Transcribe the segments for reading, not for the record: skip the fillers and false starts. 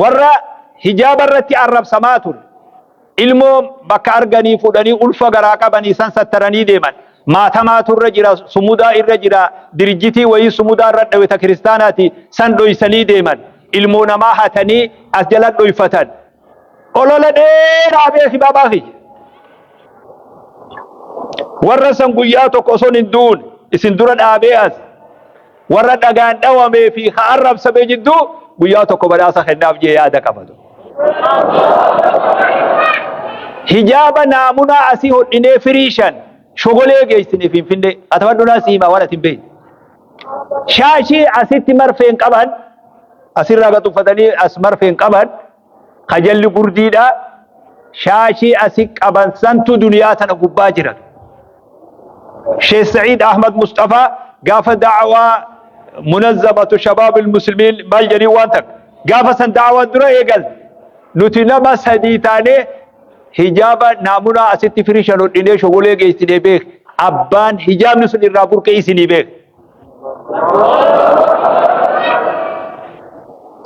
Warra hijaaba irratti arrabsamaa ture. Ilmoo bakka arganii fuudhanii ulfa garaa qabanii san sattaranii deeman. Maatamaatu irra jira, sumudaa irra jira, dirjitii wayii sumudaa irra dhawe ta kiristaanaati san dhoysanii deeman. Ilmoo namaa hatanii as jala dhoyfatan. Olola dheeraa beeki baabaa kiyya. Warra san guyyaa tokko osoo hin duun isin dura dhaabee as warra dhagaan dhawamee fi ka arrabsame jidduu guyyaa tokko badhaasa kennaaf jee yaada qabatu. Hijaaba naamunaa asii hodhinee firii shan shogolee geessine Finfinnee. Atabadhu naa sii himaa waan ati hin beekne. Shaashii asitti marfeen qaban asirraa gad uffatanii as marfeen qaban kajalli gurdiidha. Shaashii asi qaban santu duniyaa tana gubbaa jira. Sheekh Sa'iid Ahmad Musxafaa gaafa da'awaa munazzamatu shabaab muslimiin maal jedhii waan takka gaafa san da'awaan dura eegal nuti nama sadii taanee hijaaba naamunaa asitti firii shan hodhinee shogolee geessinee beek abbaan hijaabni sun irraa burqee isinii beek.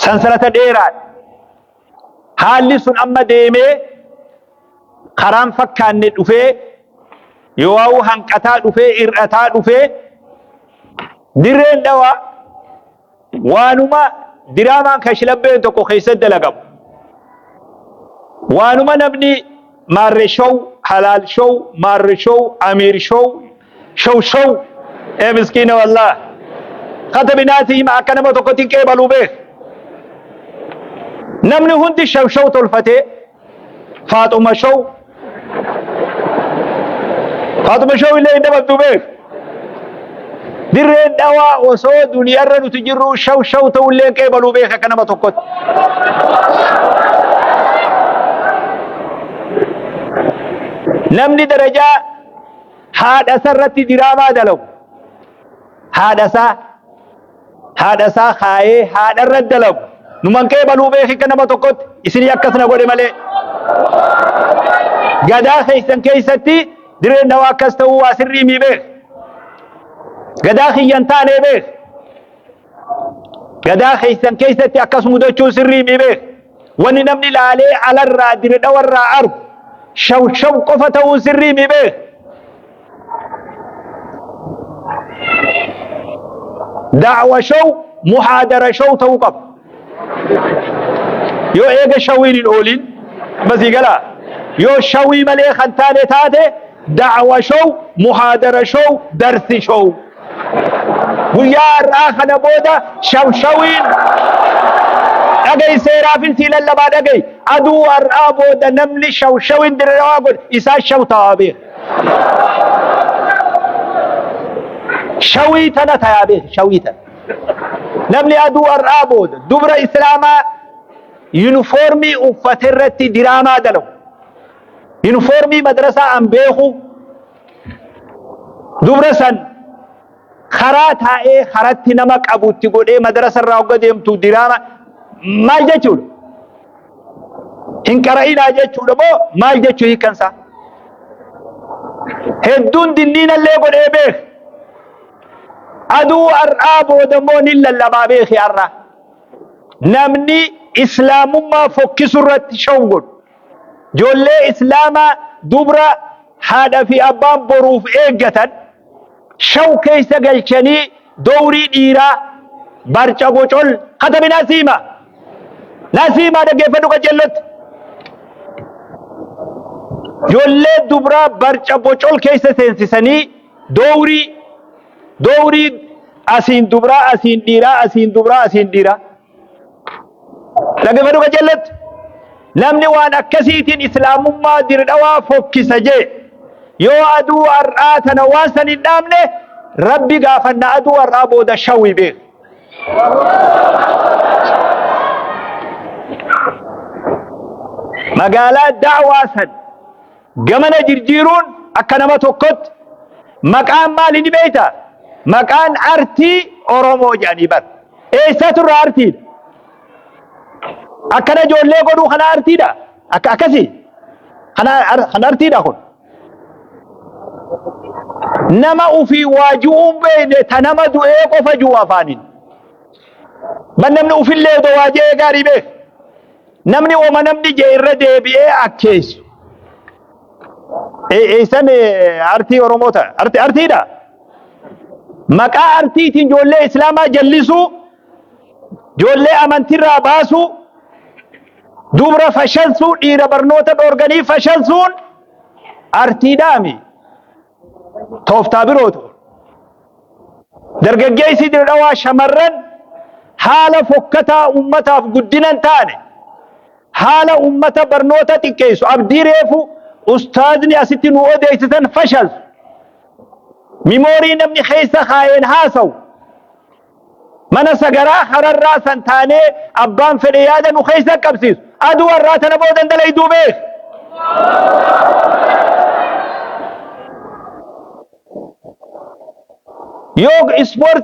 Sansalata dheeraadha. Haalli sun amma deemee karaan fakkaanne dhufee yoo'aa'uu hanqataa dhufee hir'ataa dhufee dirreen dhawaa waanuma diraamaan kashlabbeen tokko keessatti dalagamu. Waanuma namni maarre show, halaal show, maarre show, amiir show, show show ee miskiina wallah. Katabinaati hima akka nama tokkotti hin qeebaluu beek. Namni hundi show show tolfatee Faaxuma show Faaxuma show illee hin dhabamtu beek. Dirreen dhawaa osoo duniyaarra nuti jirru shaw shaw ta'ullee hin qeebaluu beek akka nama tokkotti. Namni darajaa haadha isaa irratti diraamaa dalagu haadha isaa haadha isaa kaayee haadha irra dalagu numan qeebaluu beeki akka nama tokkotti isinii akkas na godhe malee gadaa keessan keessatti dirreen dhawaa akkas ta'uu waa sirrii mii beek gadaa kiyyan taanee beek gadaa keessan keessatti akkas mudachuun sirrii mii beek wanni namni laalee alarraa dire dhawarraa argu shaw shaw qofa ta'uun sirrii mii beek Da'wa show muhaadara show ta'uu qaba. Yoo eega shawiin hin oolin masii galaa. Yoo shawii malee kan taane taate da'wa show muhaadara show darsi show. Guyyaa har'aa kana booda shawshawiin dhaga'i seeraafin sii lallabaa dhaga'i. Aduu har'aa booda namni shawshawiin dirrawaa godhe isaa shaw ta'aa beeka. Shawii tana tayaa beeki shawii tana. Namni aduu har'aa booda dubra islaamaa yunifoormii uffate irratti diraamaa dalagu. Yunifoormii madrasaa an beeku dubra san karaa taa'ee karatti nama qabutti godhee madrasa irraa hogga deemtu diraama maal jechuudha? Hin qara'inaa jechuudha moo maal jechuu hiikkansaa? Hedduun dinniinallee godhee beek. Aduu har'aa booda immoo ni lallabaa beeki har'a. Namni islaamummaa fokkisu irratti shaw godhu. Ijoollee islaamaa dubra haadha fi abbaan boruuf eeggatan shaw keessa galchanii dowrii dhiiraa barca bocol katabi nasiima nasiima dhaggeeffadhu qajeellotti ijoollee dubraa barca bocol keessa seensisanii dowrii dowrii asiin dubraa asiin dhiiraa asiin dubraa asiin dhiiraa Dhaggeeffadhu qajeellotti. Namni waan akkasiitiin islaamummaa dirdhawaa fokkisa jee yoo aduu har'aa tana waan san hin dhaabne rabbi gaafanna aduu har'aa booda shawwi beek. Magaalaa da'waa san Gamana jirjiiruun akka nama tokkotti maqaan maali ni beekta? Maqaan artii Oromoo jedhanii bar. Eessatu irraa artiidha? Akkana ijoollee godhuu kana artiidha? Akka akkasii? Kana kan artiidha kun? Nama ufii waa ju'uun beekne ta nama du'ee qofa ju'u afaaniin. Ban namni ufillee odoo waa je'ee gaarii beeka. Namni woma namni jee irra deebi'ee akkeessu. Eessan artii Oromoo ta'a? Arti artiidha. Maqaa artiitiin ijoollee Islaamaa jallisuu, ijoollee amantiirraa baasuu, dubra fashalsuu, dhiira barnoota dhoorganii fashalsuun artiidhaami. Tooftaa birootu. Dargaggeessi Dirre Dhawaa shamarran haala fokkataa ummataaf guddina hin taane, haala ummata barnoota xiqqeessu, abdii reefu ustaazni asitti nu odeessisan fashalsu, mimoorii namni keessa kaayeen haasawu, mana sagaraa hararraa san taanee abbaan fedhe yaada nu keessa qabsiisu. Aduu har'aa tana booda hin dalayduu beek. Yoo ispoortii